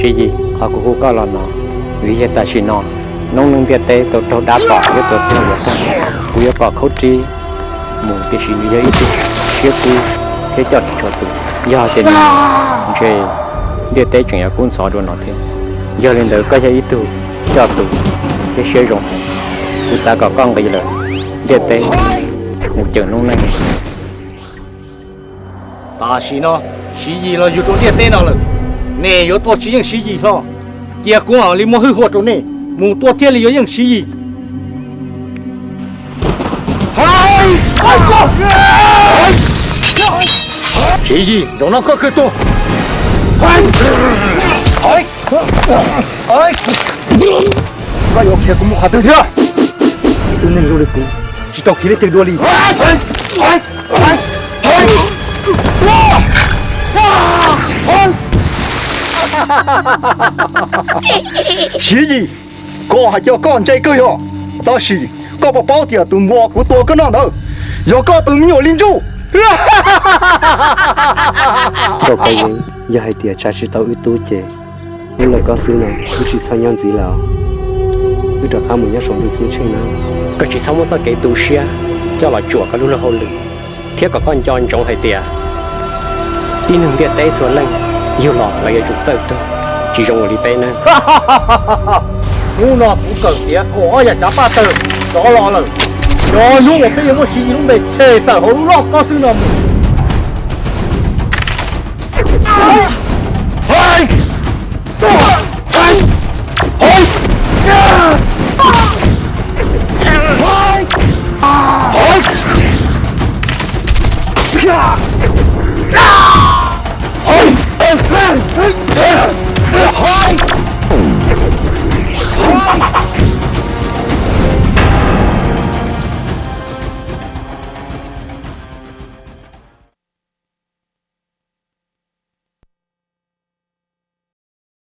Yij, qhov kuv hu koj los no, vim yog tam sim no noob neej ntiaj teb tau raug dab tom thiab tau tuag yuav tag, kuv yuav kom Khaub Rib mus, tiam sis nws yog ib tug siab kub thiab coj tsis tshua tus. Yog tias nws mus ntshe ntiaj teb tseem yuav kub ntxhov dua no thiab. Yog li ntawd koj yog ib tug coj tus thiab siab zoo heev, kuv xav kom koj nqis lawm ntiaj teb mus cawm noob neej. Tam sim no Siv Yis los yug rau ntiaj teb no lawm, nej yuav tuaj tsis yeej Siv Yis hlo, cia kuv mam li muab hwj huam rau nej, mus tuaj thiaj li yuav yeej Siv Yis. Siv Yis, zaum no koj kawg tuag. Koj yuav khiav kuv mus qhov twg thiab? Ib tug neeg zoo li kuv tsis tau khiav leej twg dua li. Siv Yis, kuv hais tias koj ntse kawg yog, tab sis koj puas paub tias tus npua kuv tua koj noj ntawd yog koj tus me nyuam li ntsuj? Koj, yog hais tias tsa tsis tau wb tub ces lub lauj kaub xwb no wb tsis txhob nyob ntxiv lawm, wb rov qab mus nyob saum ntuj ceeb tsheej na. Koj tsis txhob muab txoj kev tu siab coj los tsuam koj lub luag hauj lwm, thiab kom koj nco ntsoov hais tias tib neeg ntiaj teb txhua leej yug los lawv yuav tsum txawj tuag, tsis zoo ua li peb nawb. Hnub no kuv kawm tiav kaum ob yam tsav paj tawg rov los lawm, cov hnub uas peb yuav muab Siv Yis lub npe tshem tawm hauv lub lauj kaub xwb no mus.